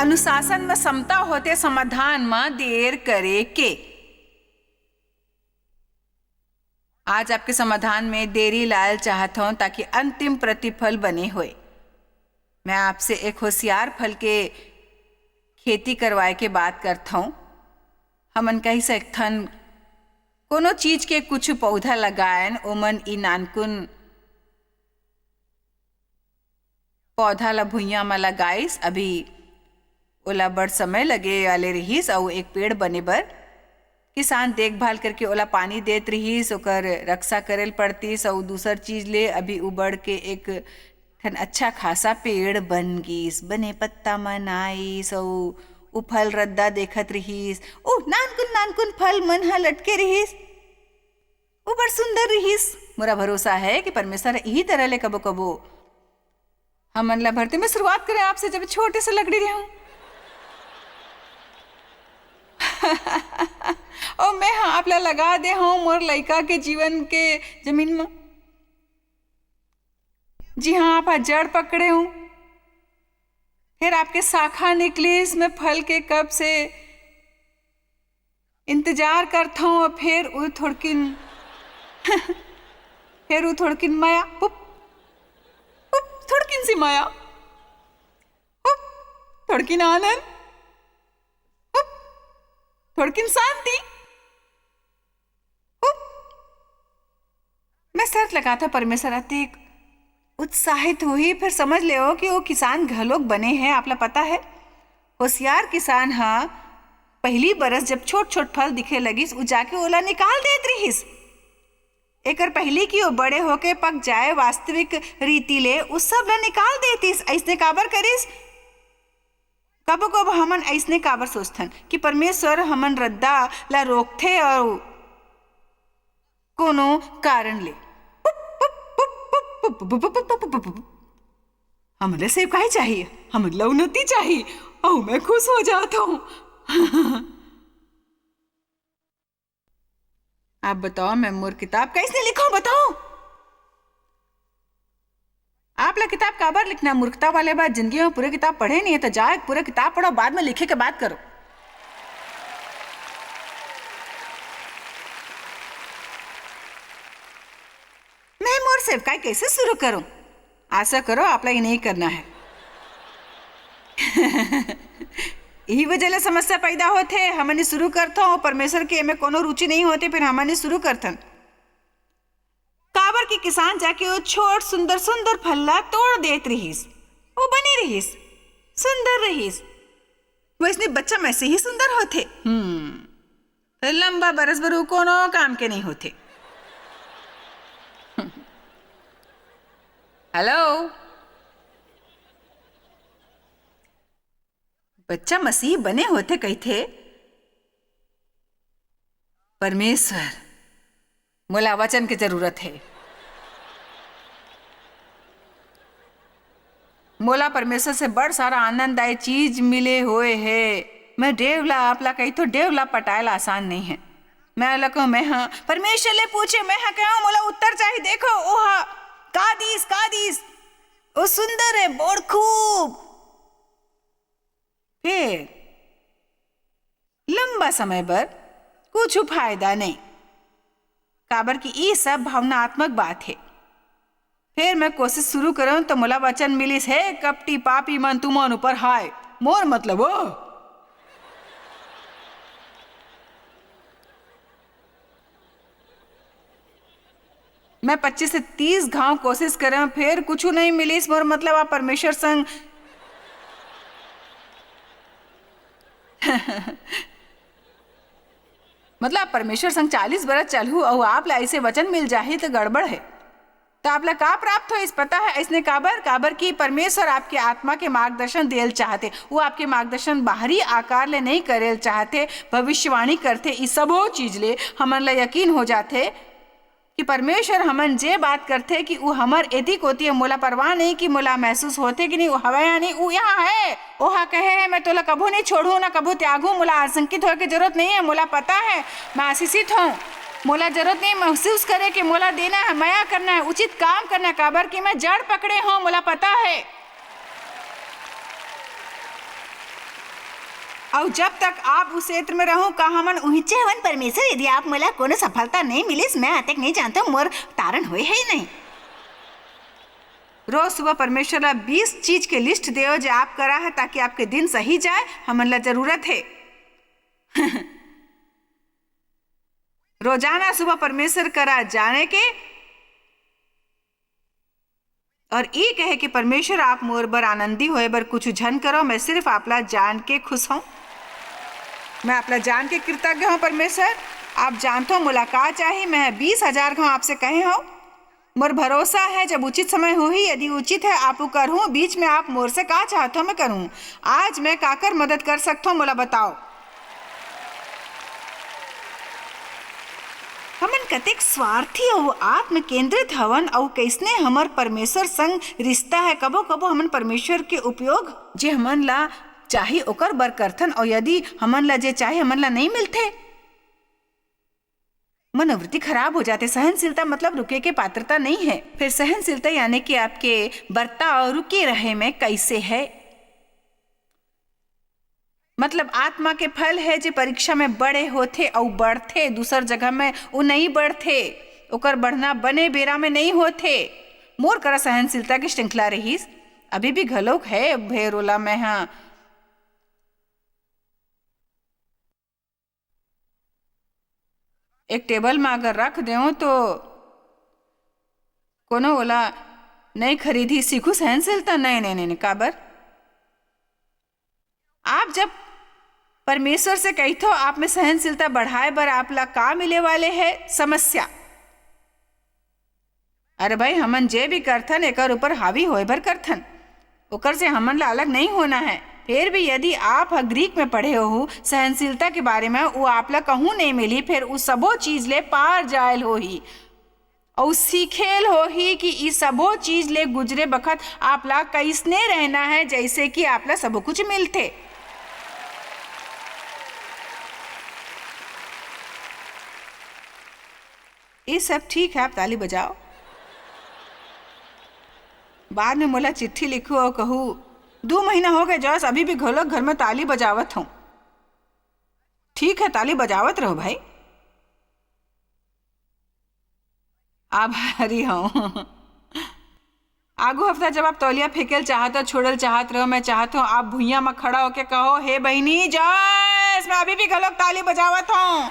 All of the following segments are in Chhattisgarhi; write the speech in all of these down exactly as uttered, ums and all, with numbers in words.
अनुशासन म समता होथे, समाधान म देर करे के। आज आपके समाधान में देरी लायल चाहत हौं, ताकि अंतिम प्रतिफल बने होए। मैं आपसे एक होशियार फल के खेती करवाए के बात करत हौं। हमन कहि सकथन, कोनो चीज के कुछ पौधा लगायन, ओमन ई नानकुन पौधा ला भुइयां म लगाइस। अभी ओला बड़ समय लगे वाले रिहिस, अउ एक पेड़ बने बर किसान देखभाल करके ओला पानी देत रिहिस, ओकर रक्षा करे ल पड़तिस, अउ दूसर चीज ले अभी उबड़ के एक ठन अच्छा खासा पेड़ बन गिस, बने पत्ता मन आइस, अउ उ फल रद्दा देखत रिहिस। ओ नानकुन नानकुन फल मन ह लटके रिहिस, वो बड़ सुंदर रिहिस। मोरा भरोसा है कि परमेश्वर इही तरह ले कबो-कबो हमन ला भरते। मैं शुरुआत करें आपसे, जब छोटे से लकड़ी रहूं। और मैं, हाँ, आप ला लगा दे हूं मोर लइका के जीवन के जमीन में, जी हाँ, आप हा जड़ पकड़े हूं, फिर आपके शाखा निकलिस। मैं फल के कब से इंतजार करथौं, अउ फेर उ थोड़किन, फेर उ थोड़किन मया, पुप, पुप, थोड़किन सी मया, पुप, थोड़किन आनंद, पुप, थोड़किन शांति, पुप। मैं शर्त लगाथौं, परमेश्वर अतेक उत्साहित होही। फिर समझ लेओ कि वो किसान घलोक बने हे। आपला पता है, होशियार किसान ह पहिली बरस जब छोट-छोट फल दिखे लगिस, उ जाके ओला निकाल देत रिहिस। एकर पहिली कि वो बड़े होके पक जाए, वास्तविक रीति ले उ सब ला निकाल देतिस। अइसने काबर करिस? कबो-कबो हमन अइसने काबर सोचथन कि परमेश्वर हमन रद्दा ला रोकथे अउ कोनो कारण ले हमन ला सेवकाई चाही, हमन ला उन्नति चाही, अउ मैं खुश हो जात हूँ। आप बताओ, मैं मोर किताब कैसे लिखूं, बताओ? आप ला किताब काबर लिखना? मूर्खता वाले बात, जिंदगी में पूरे किताब पढ़े नहीं है, तो जाए पूरे किताब पढ़ो, बाद में लिखे के बात करो। मैं मोर सेवकाई कैसे शुरू करूं? आशा करो, आप ला ये नहीं करना है। यही वजह ले समस्या पैदा होथे। हमन शुरू करथों, परमेश्वर के एमे कोनो रुचि नहीं होथे, फिर हमन शुरू करथन। काबर कि किसान जाके वो छोट सुंदर सुंदर फल ला तोड़ देत रिहिस, वो बने रिहिस, सुंदर रिहिस। वैसने बच्चा में से ही सुंदर होथे। हम्म, फिर लंबा बरस बर वो कोनो काम के नहीं होथे। हेलो, बच्चा मसीह बने होथे कहिथे, परमेश्वर, मोला वचन के जरूरत हे। मोला परमेश्वर से बड़ सारा आनंददायी चीज मिले होए हे। मैं डेव ला, आप ला कही तो डेव ला पटाए ला आसान नहीं है। मैं ला कहूं, मैं हा परमेश्वर ले पूछे, मैं हा कहूं, मोला उत्तर चाही। देखो, ओहा का दीस, का दीस? ओ सुंदर है, बड़ खूब। फेर लंबा समय बर कुछु फायदा नइ, काबर कि ई सब भावनात्मक बात हे। फेर मैं कोशिश शुरू करूं, त मोला वचन मिलिस, "हे कपटी पापी मन, तुमन ऊपर हाय।" मोर मतलब ओ मैं पच्चीस से तीस घांव कोशिश करेंव, फेर कुछु नइ मिलिस। मोर मतलब, आप परमेश्वर संग मतलब, आप परमेश्वर संग चालीस बरस चलहू अउ आप ला अइसे वचन मिल जाही, त गड़बड़ हे। त आप ला का प्राप्त होइस, पता हे? अइसने काबर? काबर कि परमेश्वर आपके आत्मा के मार्गदर्शन देल चाहथे। वो आपके मार्गदर्शन बाहरी आकार ले नइ करेल चाहथे, भविष्यवाणी करथे। ई सबो चीज ले हमन ला यकीन हो जाथे कि परमेश्वर हमन जे बात करथे कि उ हमर एती कोती हे, मोला परवाह नहीं कि मोला महसूस होथे कि नहीं, उ हवय या नहीं, उ यहाँ हे। ओहा कहे हे, "मैं तोला कभू नहीं छोड़हूँ, ना कभू त्यागहूँ।" मोला आशंकित होए के जरूरत नहीं हे, मोला पता हे, मैं आशीषित हूँ। मोला जरूरत नहीं महसूस करे कि मोला देना हे, मया करना हे, उचित काम करना हे, काबर कि मैं जड़ पकड़े हूँ, मोला पता हे। अउ जब तक आप उस क्षेत्र में रहूं, का हमन उहिचे हवन परमेश्वर? यदि आप मोला कोनो सफलता नहीं मिलिस, मैं अतेक नहीं जानता, मोर तारण होए है ही नहीं। रोज सुबह परमेश्वर ला बीस चीज के लिस्ट देओ जे आप करा है, ताकि आपके दिन सही जाए। हमन ला जरूरत है रोजाना सुबह परमेश्वर करा जाने के और ई कहे कि परमेश्वर, आप मोर बर आनंदी होए बर कुछ झन करो, मैं सिर्फ आपला जान के खुश हूँ। मैं आपला जान के कृतज्ञ हूँ परमेश्वर। आप जानथो मोला का चाही। मैं बीस हजार घाव आपसे कहे हूँ। मोर भरोसा है, जब उचित समय होही, यदि उचित है, आपू करहूँ। बीच में आप मोर से का चाहथो, मैं करहूँ। आज मैं काकर मदद कर सकथो, मोला बताओ। हमन कतेक स्वार्थी अउ आत्म केंद्रित हवन, अउ कइसने हमर परमेश्वर संग रिश्ता है। कभो-कभो हमन परमेश्वर के उपयोग, जे हमन ला चाही, ओकर बर करथन, अउ यदि हमन ला जे चाही, हमन ला नइ मिलथे, मनोवृत्ति खराब हो जाथे। सहनशीलता मतलब रुके के पात्रता नइ है। फिर सहनशीलता यानी कि आपके बर्ताव रुके रहे में कइसे है, मतलब आत्मा के फल है, जे परीक्षा में बड़े होथे अउ बढ़थे, दूसर जगह में वो नइ बढ़थे, ओकर बढ़ना बने बेरा में नइ होथे। मोर करा सहनशीलता के श्रृंखला रहिस, अभी भी घलोक है, भेर ओला मैं ह एक टेबल में अगर रख देव तो कोनो ओला नइ खरीदही। सीखू सहनशीलता? नहीं, नहीं, नहीं, नहीं। काबर? आप जब परमेश्वर से कहिथो, आप में सहनशीलता बढ़ाए बर आप ला का मिले वाले है? समस्या। अरे भाई, हमन जे भी करथन, एकर ऊपर हावी होए बर करथन, ओकर से हमन ला अलग नहीं होना है। फिर भी यदि आप ह ग्रीक में पढ़े हो सहनशीलता के बारे में, वो आप ला कहूँ नहीं मिली, फिर उ सबो चीज ले पार जायल होही। अउ सीखेल होही कि ई सबो चीज ले गुजरे बखत आप ला कइसने रहना है, जइसे कि आप ला सबो कुछ मिलथे। ये सब ठीक है, आप ताली बजाओ। बाद में मोला चिट्ठी लिखू अउ कहू, "दू महीना हो गए जॉयस, अभी भी घलोक घर में ताली बजावत हूँ।" ठीक है, ताली बजावत रहो भाई। आभारी हूँ। आगू हफ्ता जब आप तौलिया फेंकेल चाहत हो, छोड़ल चाहत रहो, मैं चाहत हूँ आप भुइयां में खड़ा होके कहो, "हे बहिनी जॉयस, मैं अभी भी घलोक ताली बजावत हूँ।"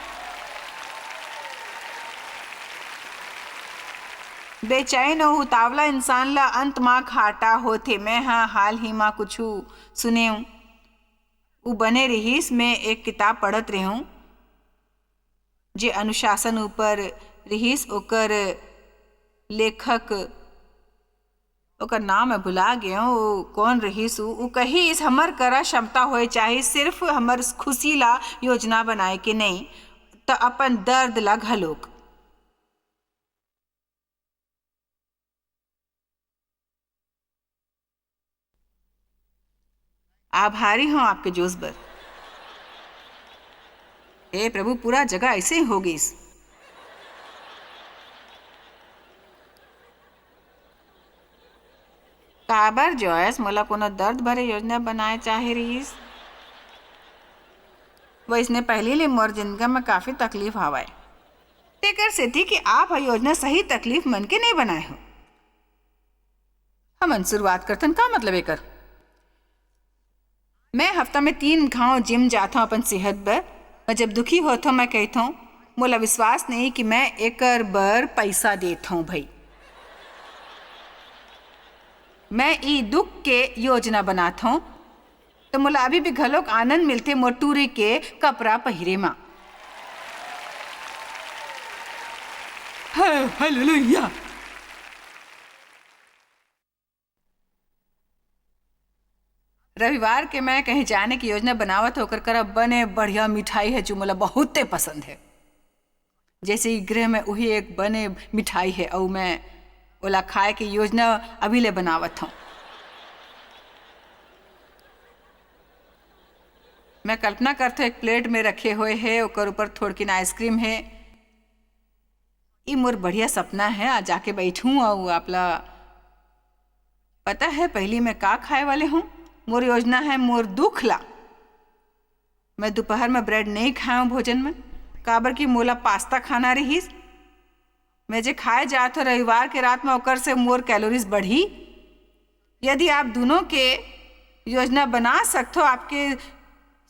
बेचैन अउ उतावला इंसान ला अंत मा घाटा होथे। मैं ह हाल ही मा कुछु सुने हूँ। उ बने रिहिस, मैं एक किताब पढ़त रेहेंव, जे अनुशासन ऊपर रिहिस, ओकर लेखक, ओकर नाम मैं भुला गेंव, वो कौन रिहिस, उ, उ कहिस, "हमर करा क्षमता होए चाही, सिर्फ हमर खुशी ला योजना बनाए के नहीं, त अपन दर्द ला घलोक।" आभारी हूँ आपके जोश बर। हे प्रभु, पूरा जगह ऐसे ही हो गईस। काबर जॉयस, मोला कोनो दर्द भरे योजना बनाए चाहे रहिस? वइसने पहिली ले मोर जिनगी म काफी तकलीफ हवय। तेकर सेती कि आप ह योजना सही तकलीफ मन के नइ बनाए हो। हमन शुरुआत करथन, का मतलब एकर? मैं हफ्ता में तीन घांव जिम जाथंव अपन सेहत बर। मैं जब दुखी होथंव, मैं कहिथंव, "मोला विश्वास नहीं कि मैं एकर बर पइसा देथंव भई।" मैं ई दुख के योजना बनाथंव, त मोला अभी भी घलोक आनंद मिलथे मोर टूरी के कपड़ा पहिरे म। हे, हालेलुया! रविवार के मैं कहीं जाने की योजना बनावत हंव, ओकर करा बने बढ़िया मिठाई हे, जो मोला बहुते पसंद हे। जइसे कि गृह में उही एक बने मिठाई हे, अउ मैं ओला खाए के योजना अभी ले बनावत हंव। मैं कल्पना करथंव, एक प्लेट में रखे होए हे, ओकर ऊपर थोड़किन आइसक्रीम हे। ई मोर बढ़िया सपना हे, आज जाके बइठहूं अउ आप ला पता हे, पहिली मैं का खाए वाले हंव? मोर योजना हे, मोर दुख ला मैं दोपहर में ब्रेड नहीं खाऊं भोजन में, काबर कि मोला पास्ता खाना रहिस। मैं जे खाए जात हो रविवार के रात में, ओकर से मोर कैलोरीज बढ़ी। यदि आप दोनों के योजना बना सकथो, आपके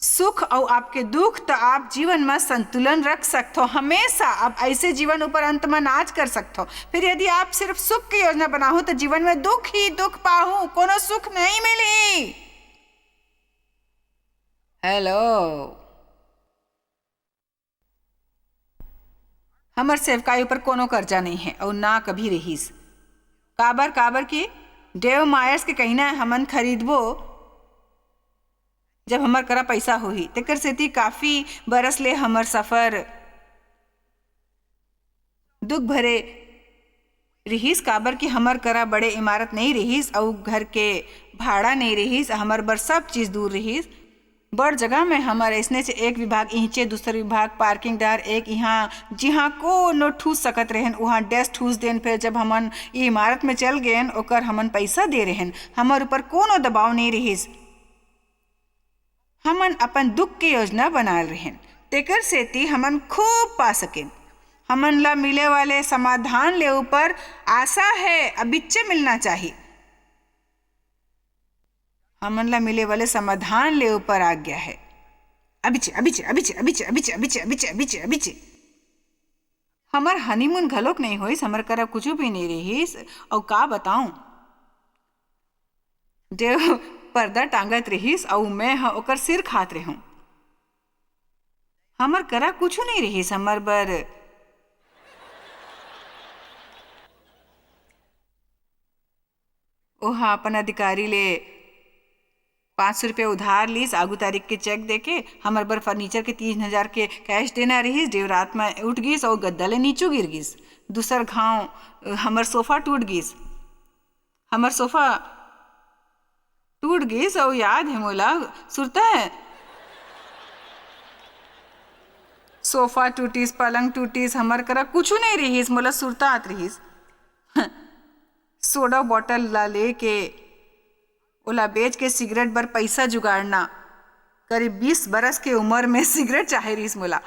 सुख अउ आपके दुख, तो आप जीवन में संतुलन रख सकथो हमेशा। अब ऐसे जीवन ऊपर अंत में नाच कर सकथो। फिर यदि आप सिर्फ सुख की योजना बनाहू, तो जीवन में दुख ही दुख पाहू, कोनो सुख नहीं मिली। हेलो, हमर सेवकाई ऊपर कोनो कर्जा नहीं है और ना कभी रहीस। काबर, काबर कि डेव मायर्स के कहना है, "हमन खरीदबो, जब हमर करा पैसा होही।" तेकर सेती काफी बरस ले हमर सफर दुख भरे रिहिस, काबर कि हमर करा बड़े इमारत नहीं रिहिस अउ घर के भाड़ा नहीं रिहिस। हमर बर सब चीज दूर रिहिस। बड़ जगह में हमर अइसने से एक विभाग इहिंचे, दूसर विभाग पार्किंग डहर, एक इहाँ जिहाँ कोनो ठूस सकत रहेन, उहाँ डैश ठूस देन। फिर जब हमन ई इमारत में चल गेन, ओकर हमन पैसा दे रहेन, हमर ऊपर कोनो दबाव नहीं रिहिस। हमन अपन दुख के योजना बनाल रहेन, तेकर सेती हमन खूब पा सकेन। हमन ला मिले वाले समाधान ले ऊपर आशा है, अबिच्चे मिलना चाही। हमन ला मिले वाले समाधान ले ऊपर आज्ञा है। अबिच्चे, अबिच्चे, अबिच्चे, अबिच्चे, अबिच्चे, अबिच्चे, अबिच्चे, अबिच्चे, अबिच्चे। हमर हनीमून घलोक नहीं होइस, हमर करा कुछु भी नहीं रिहिस। अउ का बताऊं, डेव पर्दा टांगत रिहिस अउ मैं ह ओकर सिर खात रेहूं। हमर करा कुछु नहीं रिहिस, हमर बर ओहा अपन अधिकारी ले पाँच सौ रुपया उधार लीस, आगू तारीख के चेक देके। हमर बर फर्नीचर के तीन हजार के कैश देना रिहिस। डेव रात में उठ गिस अउ गद्दा ले नीचू गिर गिस। दूसर घाव, अ, हमर सोफा टूट गिस। हमर सोफा टूट गिस अउ याद है मोला, सुरता है? सोफा टूटिस, पलंग टूटिस, हमर करा कुछु नहीं रिहिस, मोला सुरता आत रिहिस। सोडा बॉटल ला लेके ओला बेच के सिगरेट बर पैसा जुगाड़ना। करीब बीस बरस के उम्र में सिगरेट चाहे रिहिस मोला।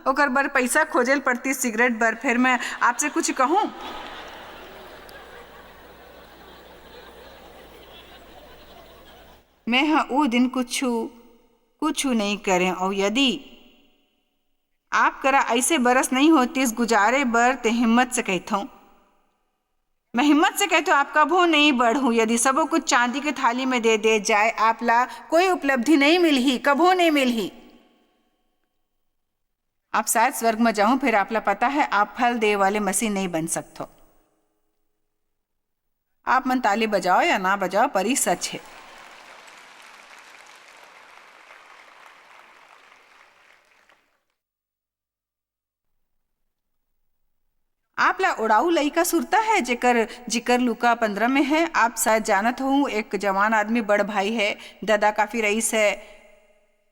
ओकर बर पैसा खोजे ल पड़तिस सिगरेट बर। फिर मैं आपसे कुछ कहूँ? मैं ह ओ दिन कुछु, कुछु नहीं करें। अउ यदि आप करा ऐसे बरस नहीं होतिस गुजारे बर, ते हिम्मत से कहथों, मैं हिम्मत से कहथों, आप कभो नहीं बढ़हू। यदि सबो कुछ चांदी के थाली में दे दे जाए, आप ला कोई उपलब्धि नहीं मिलही, कभो नहीं मिलही। आप शायद स्वर्ग में जाहू, फिर आप ला पता है, आप फल दे वाले मसीह नहीं बन सकथो। आप मन ताली बजाओ या ना बजाओ, पर ई सच है। आप ला उड़ाऊ लइका सुरता है, जेकर जिकर लूका पंद्रह में है। आप शायद जानत हो, एक जवान आदमी बड़ भाई है, ददा काफी रईस है।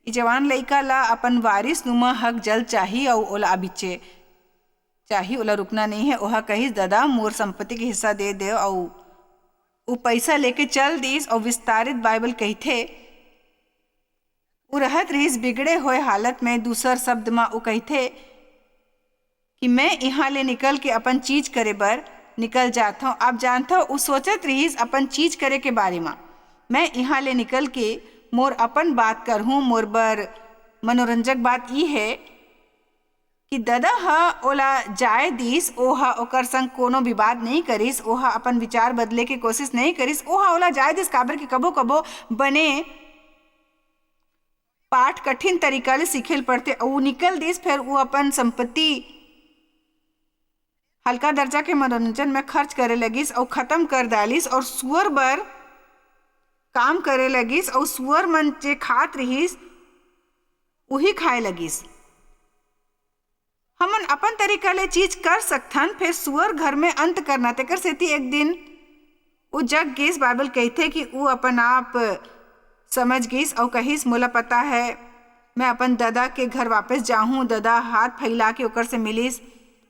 ई जवान लइका ला अपन वारिस नुमा हक जल्द चाही अउ ओला अबिचे चाही, ओला रुकना नहीं है। ओहा कहिस, "ददा, मोर संपत्ति के हिस्सा दे देव," अउ उ पैसा लेके चल दिस। अउ विस्तारित बाइबल कहिथे, उ रहत रिहिस बिगड़े होए हालत में। दूसर शब्द म उ कहिथे कि मैं इहाँ ले निकल के अपन चीज करे बर निकल जात हौं। आप जानथव, उ सोचत रिहिस अपन चीज करे के बारे म, "मैं इहाँ ले निकल के मोर अपन बात करहूँ।" मोर बर मनोरंजक बात ई है कि ददा ह ओला जाय दिस, ओहा ओकर संग कोनो विवाद नइ करिस, ओहा अपन विचार बदले के कोशिश नइ करिस, ओहा ओला जाय दिस, काबर कि कभो-कभो बने पाठ कठिन तरीका ले सीखे ल पड़थे। अउ निकल दिस, फेर वो अपन संपत्ति, हल्का दर्जा के मनोरंजन में खर्च करे लगिस अउ खत्म कर डालिस, अउ सुअर बर काम करे लगिस, अउ सुअर मन जे खात रिहिस, उही खाए लगिस। हमन अपन तरीका ले चीज कर सकथन, फेर सुअर घर में अंत करना। तेकर सेती एक दिन उ जग गिस। बाइबल कहिथे कि उ अपन आप समझ गिस अउ कहिस, "मोला पता है, मैं अपन ददा के घर वापस जाहूं।" ददा हाथ फैला के ओकर से मिलिस,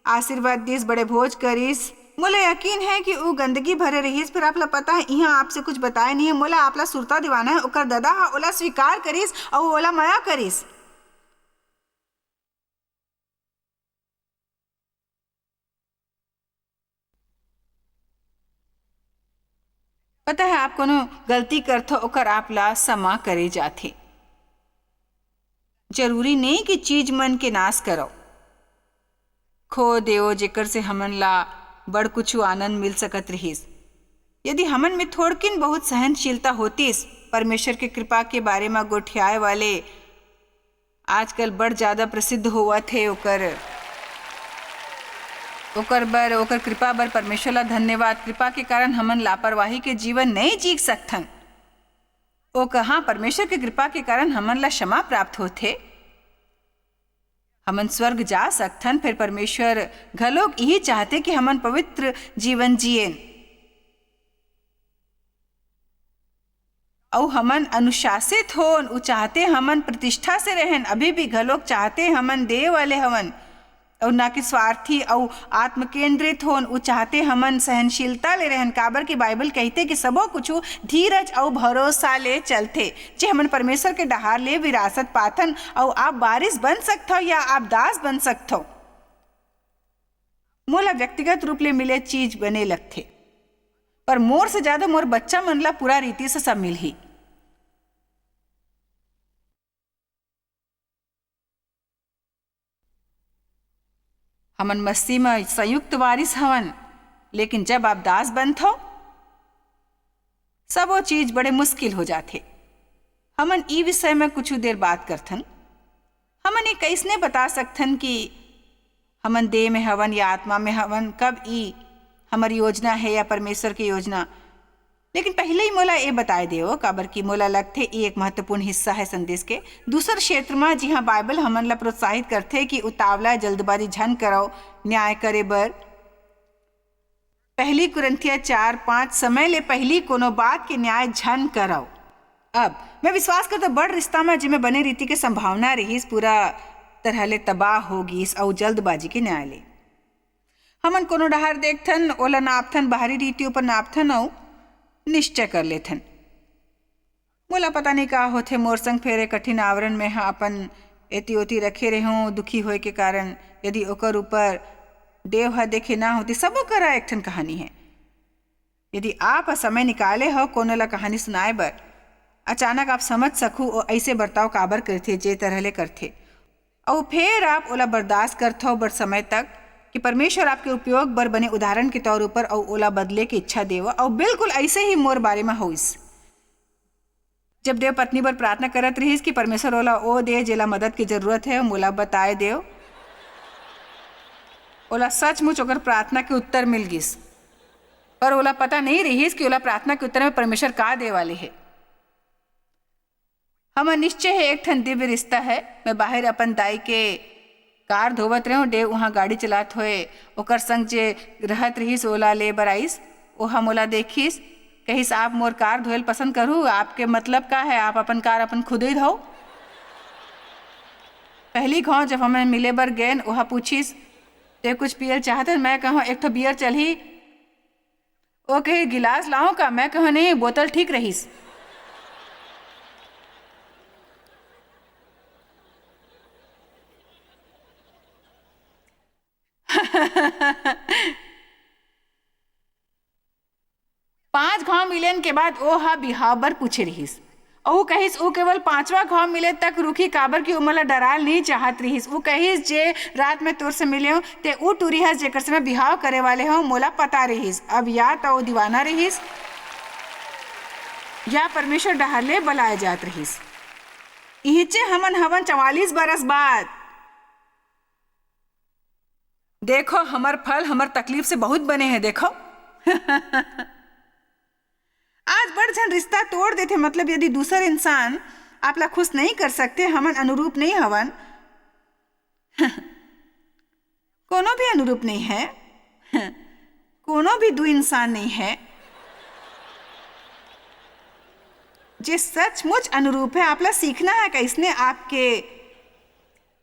आशीर्वाद दिस, बड़े भोज करिस। मोला यकीन है कि उ गंदगी भरे रहिस, फेर आप ला पता है, इहाँ आपसे कुछ बताए नहीं है। मोला आप ला सुरता दिवाना है, ओकर ददा ह ओला स्वीकार करिस अउ ओला मया करिस। अतः आप कोनो गलती करथो, ओकर आप ला क्षमा करे जाथे। जरूरी नहीं कि चीज मन के नाश करव। खो देव, जेकर से हमन ला बड़ कुछु आनंद मिल सकत रिहिस। यदि हमन में थोड़किन बहुत सहनशीलता होतिस, परमेश्वर के कृपा के बारे म गोठियाए वाले आजकल बड़ ज्यादा प्रसिद्ध होवत हे, ओकर, ओकर बर, ओकर कृपा बर परमेश्वर ला धन्यवाद। कृपा के कारण हमन लापरवाही के जीवन नहीं जी सकथन। ओ कहाँ, परमेश्वर के कृपा के कारण हमन ला क्षमा प्राप्त होथे। हमन स्वर्ग जा सकथन, फिर परमेश्वर घलोक यही चाहते कि हमन पवित्र जीवन जिएन। अउ हमन अनुशासित होन, उ चाहते हमन प्रतिष्ठा से रहन, अभी भी घलोक चाहते हमन देय वाले हवन, अउ ना कि स्वार्थी अउ आत्मकेंद्रित होन। उ चाहते हमन सहनशीलता ले रहन, काबर कि बाइबल कहते कि सबो कुछु धीरज अउ भरोसा ले चलथे। जे हमन परमेश्वर के डहार ले विरासत पाथन, अउ आप बारिश बन सकथव या आप दास बन सकथव। मोला व्यक्तिगत रूप ले मिले चीज बने लगथे, पर मोर से ज्यादा मोर बच्चा मन ला पूरा रीति से सब मिलही। हमन मसीह म संयुक्त वारिस हवन, लेकिन जब आप दास बनथव, सबो चीज बड़े मुश्किल हो जाथे। हमन ई विषय म कुछ देर बात करथन। हमन ये कइसने बता सकथन कि हमन देह में हवन या आत्मा में हवन, कब ई हमर योजना है या परमेश्वर के योजना? लेकिन पहले ही मोला ये बताए देव, काबर कि मोला लगथे ई एक महत्वपूर्ण हिस्सा है संदेश के। दूसर क्षेत्र म, जिहां बाइबल हमन ला प्रोत्साहित करथे कि उतावला, जल्दबाजी झन करव न्याय करे बर। पहली कुरिन्थिया चार पाँच, समय ले पहली कोनो बात के न्याय झन करव। अब मैं विश्वास करथव, बड़ रिश्ता म जेमे बने रीति के संभावना रहिस, पूरा तरह ले तबाह हो गिस अउ जल्दबाजी के न्याय ले। हमन कोनो डहार देखथन, ओला नापथन, बाहरी रीति ऊपर नापथन अउ निश्चय कर लेथन। मोला पता नहीं का होथे, मोर संग फेर ए कठिन आवरण में ह अपन एती ओती रखे रेहूं, दुखी होए के कारण। यदि ओकर ऊपर देव ह देखे ना होती, सबो करा एक ठन कहानी है। यदि आप ह समय निकाले हो कोनो ला कहानी सुनाए बर, अचानक आप समझ सकू ओ ऐसे बर्ताव काबर करथे, जे तरह ले करथे, अउ फेर आप ओला बर्दाश्त करथव बड़ समय तक, कि परमेश्वर आपके उपयोग बर बने उदाहरण के तौर ऊपर अउ ओला बदले के इच्छा देव। अउ बिल्कुल ऐसे ही मोर बारे म होइस। जब देव पत्नी बर प्रार्थना करत रहिस कि परमेश्वर ओला ओ दे जेला मदद की जरूरत है, मोला बताए देव। ओला सचमुच ओकर प्रार्थना के उत्तर मिल गिस, पर ओला पता नहीं रहिस कि ओला प्रार्थना के उत्तर में परमेश्वर का दे वाले हे। हमर निश्चय हे एक ठन दिव्य रिश्ता है। मैं बाहर अपन दाई के कार धोवत रहेंव, देव उहाँ गाड़ी चलात होए ओकर संग जे रहत रहिस ओला ले बर आइस। ओहा मोला देखिस, कहिस, "आप मोर कार धोएल पसंद करू? आपके मतलब का है? आप अपन कार अपन खुदे धो।" पहली घाव जब हमन मिले बर गेन, ओहा पूछिस, "ते कुछ पियल चाहत हन?" मैं कहूँ, "एक ठो बियर चलही।" ओ कहे, "गिलास लाऊं का?" मैं कहूँ, "नहीं, बोतल ठीक रहिस।" पांच घाव मिलेन के बाद ओ ह बिहाव बर पूछे रिहिस। अउ कहिस, "ओ केवल पांचवा घाव मिले तक रुकही, काबर कि ओ मोला डराल नहीं चाहत रिहिस।" ओ कहिस, "जे रात में तोर से मिलेंव, ते ओ टूरी हस, जेकर से मैं बिहाव करे वाले हंव, मोला पता रिहिस।" अब या त ओ दीवाना रिहिस, या परमेश्वर डहार ले बलाए जात रिहिस। इहिचे हमन हवन चवालीस बरस बाद। देखो, हमर फल हमर तकलीफ से बहुत बने हैं, देखो। आज बड़ झन रिश्ता तोड़ देथे, मतलब यदि दूसर इंसान आप ला खुश नहीं कर सकते, हमन अनुरूप नहीं हवन। कोनो भी अनुरूप नहीं है। कोनो भी दू इंसान नहीं है। जे सचमुच अनुरूप है, आप ला सीखना है कइसने आपके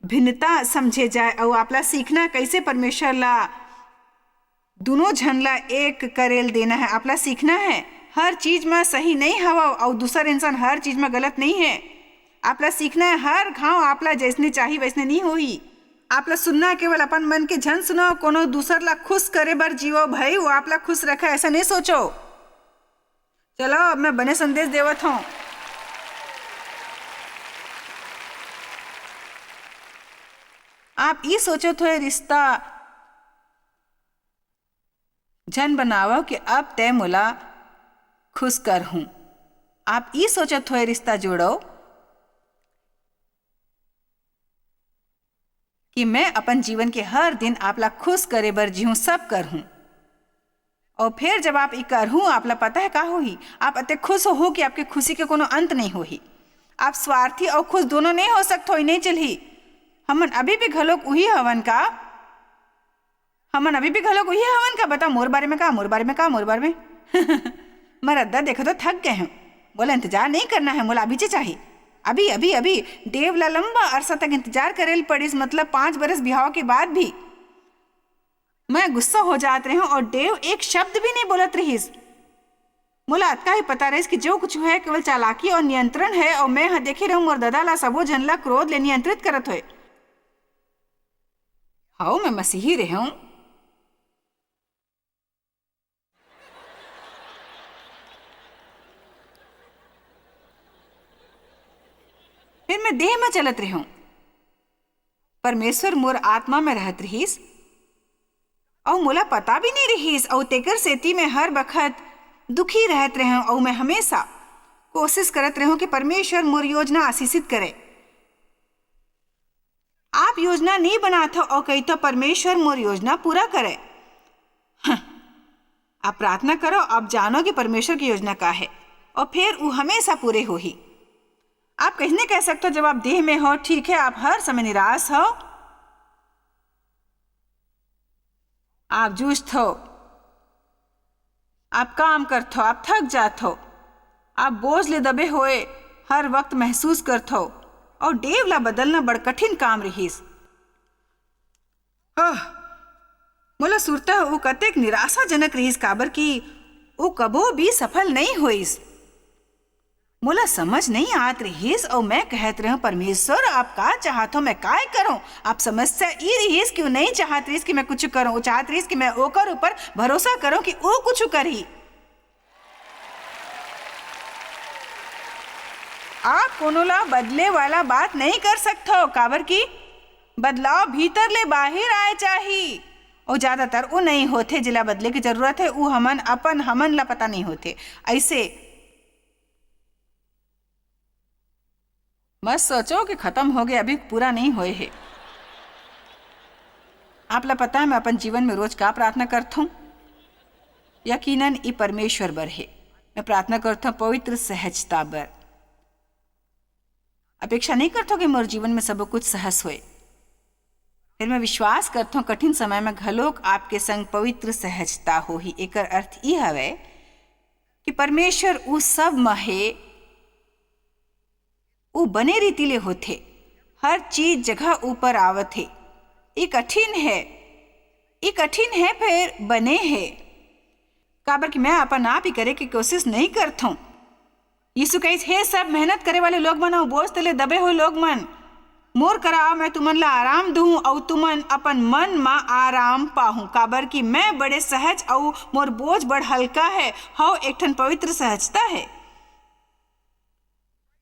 भिन्नता समझे जाए, अउ आप ला सीखना कइसे परमेश्वर ला दुनों झन ला एक करेल देना है। आप ला सीखना है हर चीज में सही नहीं हवव, अउ दूसर इंसान हर चीज में गलत नहीं है। आप ला सीखना है हर घाव आप ला जैसने चाही वैसने नहीं होही। आप ला सुनना है, केवल अपन मन के झन सुनो, कोनो दूसर ला खुश करे बर जीवो भाई, वो आप ला खुश रखे, ऐसा नहीं सोचो। चलो, अब मैं बने संदेश देवत हूँ। आप ई सोचत होए रिश्ता झन बनावव कि अब तै मोला खुश कर हूँ। आप ई सोचत होए रिश्ता जोड़व कि मैं अपन जीवन के हर दिन आप ला खुश करे बर जीहूँ, सब करहूँ। और फिर जब आप ई करहूँ, आप ला पता है का होही? आप अते खुश हो कि आपके खुशी के कोनो अंत नहीं होही। आप स्वार्थी और खुश दोनों नहीं हो सकत हो, ई नहीं चलही। हमन अभी भी घलोक उही हवन का? हमन अभी भी घलोक उही हवन का? बता, मोर बारे में का, मोर बारे में का, मोर बारे में। मैं रद्दा देखो तो थक गए हूँ। बोला, इंतजार नहीं करना है, मोला अभी चे चाही। अभी, अभी, अभी। डेव ला लंबा अरसा तक इंतजार करे ल पड़िस, मतलब पाँच बरस बिहाव के बाद भी। मैं गुस्सा हो जात रहे हूँ और डेव एक शब्द भी नहीं बोलत रहीस। मोला अतका ही पता रहीस कि जो कुछ है केवल चालाकी और नियंत्रण है, और मैं ह देखे रहूँ मोर ददा ला सबो झन ला क्रोध ले नियंत्रित करत होए। हव, मैं मसीही रहे हूँ। फिर मैं देह में चलत रहे हूँ। परमेश्वर मोर आत्मा में रहत रहीस, अऊ मोला पता भी नहीं रहीस, अऊ तेकर सेती मैं हर बखत दुखी रहत रहे हूँ, अऊ मैं हमेशा कोशिश करत रहे हूँ कि परमेश्वर मोर योजना आशीषित करे। आप योजना नहीं बनात हो अऊ कही तो परमेश्वर मोर योजना पूरा करे। हं, आप प्रार्थना करो, आप जानो कि परमेश्वर की योजना का है, और फिर वो हमेशा पूरे होही। आप कैसे कह सकते हो, जब आप देह में हो, ठीक है, आप हर समय निराश हो, आप जूझत हो, आप काम करत हो, आप थक जात हो, आप बोझ ले दबे होए हर वक्त महसूस करत हो, और डेव ला बदलना बड़ कठिन काम रहीस। आह, मोला सुरता ह, वो कतेक निराशाजनक रहीस, काबर कि वो कभो भी सफल नहीं होइस। मोला समझ नहीं आत रहीस, अऊ मैं कहत रहूं, "परमेश्वर, आप का चाहत हो, मैं काय करूं?" आप समस्या ई रहीस कि वो नहीं चाहत रहीस कि मैं कुछ करूं, वो चाहत रहीस कि मैं ओकर ऊपर भरोसा करूं कि वो कुछ करही। आप कोनो ला बदले वाला बात नहीं कर सकत हो, काबर कि बदलाव भीतर ले बाहिर आए चाही। अऊ ज्यादातर वो नहीं होथे, जेला बदले की जरूरत है, वो हमन अपन, हमन ला पता नहीं होथे। ऐसे मत सोचो कि खत्म हो गए, अभी पूरा नहीं होए हे। आप ला पता है, मैं अपन जीवन में रोज का प्रार्थना करत हूँ? यकीनन ई परमेश्वर बर हे। मैं प्रार्थना करत हूँ पवित्र सहजता बर। अपेक्षा नहीं करत हूँ कि मोर जीवन में सब कुछ सहज होए। फिर मैं विश्वास करत हूँ, कठिन समय में घलोक आपके संग पवित्र सहजता होही। एकर अर्थ ई हवय कि परमेश्वर उ सब म हे, उ बने रीति ले होथे, हर चीज जगह ऊपर आवत हे। ये कठिन है, ये कठिन है, फेर बने हे, काबर कि मैं अपन आप ही करे के कोशिश नहीं करत हूँ। यीशु कहिस, "हे सब मेहनत करे वाले लोग मन अऊ बोझ तले दबे हुए लोग मन, मोर करा आओ, मैं तुमन ला आराम दूँ अऊ तुमन अपन मन म आराम पाहूँ, काबर कि मैं बड़े सहज अऊ मोर बोझ बड़ हल्का है।" हव, एक ठन पवित्र सहजता है,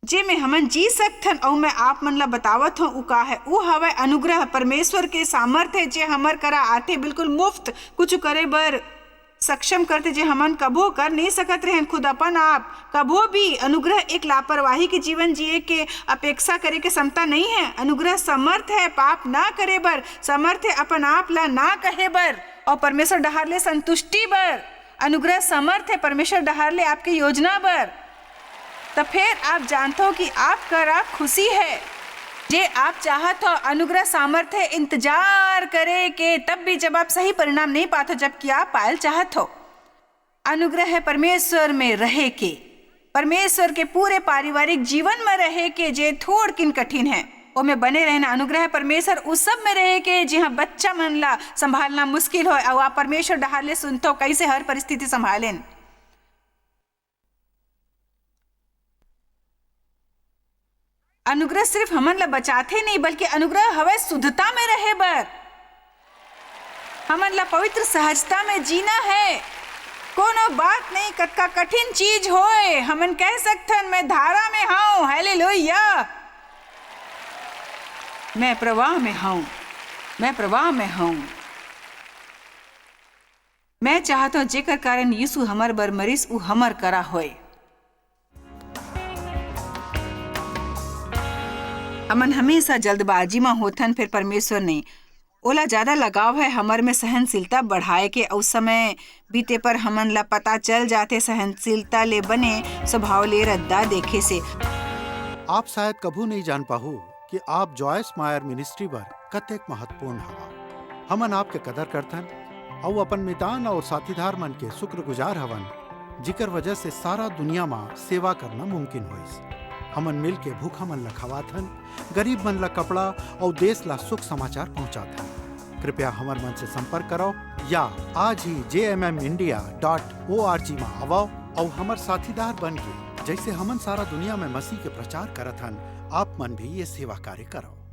जे में हमन जी सकथन। अऊ मैं आप मन ला बतावत हूँ, उ का है? उ हवय अनुग्रह, परमेश्वर के सामर्थ है, जे हमर करा आथे बिल्कुल मुफ्त, कुछ करे बर सक्षम करथे, जे हमन कभू कर नहीं सकत रहेन। खुद अपन आप कभू भी, अनुग्रह एक लापरवाही के जीवन जिए के अपेक्षा करे के क्षमता नहीं है। अनुग्रह समर्थ है पाप ना करे बर, समर्थ है अपन आप ला ना कहे बर, और परमेश्वर डहार ले संतुष्टि बर। अनुग्रह समर्थ है परमेश्वर डहार ले आपके योजना बर। त फेर आप जानथो कि आप करा खुशी है, जे आप चाहत हो। अनुग्रह सामर्थ है इंतजार करे के, तब भी जब आप सही परिणाम नहीं पाथो, जबकि आप पायल चाहत हो। अनुग्रह है परमेश्वर में रहे के, परमेश्वर के पूरे पारिवारिक जीवन में रहे के, जे थोड़किन कठिन है, ओमे बने रहना। अनुग्रह है परमेश्वर उस सब में रहे के, जिहाँ बच्चा मन ला संभालना मुश्किल हो, अउ आप परमेश्वर डहार ले सुनथो, कैसे हर परिस्थिति संभालेन। अनुग्रह सिर्फ हमन ला बचाथे नहीं, बल्कि अनुग्रह हवय शुद्धता में रहे बर। हमन ला पवित्र सहजता में जीना है। कोनो बात नहीं, कतका कठिन चीज होए, हमन कह सकथन, "मैं धारा में हंव।" हालेलुया। मैं प्रवाह में हंव। मैं प्रवाह में हंव। मैं चाहत हंव, जेकर कारण यीशु हमर बर मरिस, उ हमर करा होए। हमन हमेशा जल्दबाजी म होथन, फेर परमेश्वर नहीं। ओला ज्यादा लगाव है हमर में सहनशीलता बढ़ाए के, अउ समय बीते पर हमन ला पता चल जाथे सहनशीलता ले बने स्वभाव ले रद्दा देखे से। आप शायद कभू नहीं जान पाहू कि आप जॉयस मायर मिनिस्ट्री बर कतेक महत्वपूर्ण हवा। हमन आपके कदर करथन अउ अपन मितान अउ साथीदार मन के शुक्रगुजार हवन, जिकर वजह से सारा दुनिया म सेवा करना मुमकिन होइस। हमन मिल के भूखा मन ला खवाथन, गरीब मन ला कपड़ा अउ देश ला सुख समाचार पहुंचाथन। कृपया हमर मन से संपर्क करो या आज ही जे M M India dot O R G म आवव अउ हमर साथीदार बन के, जैसे हमन सारा दुनिया में मसीह के प्रचार करत हन, आप मन भी ये सेवा कार्य करो।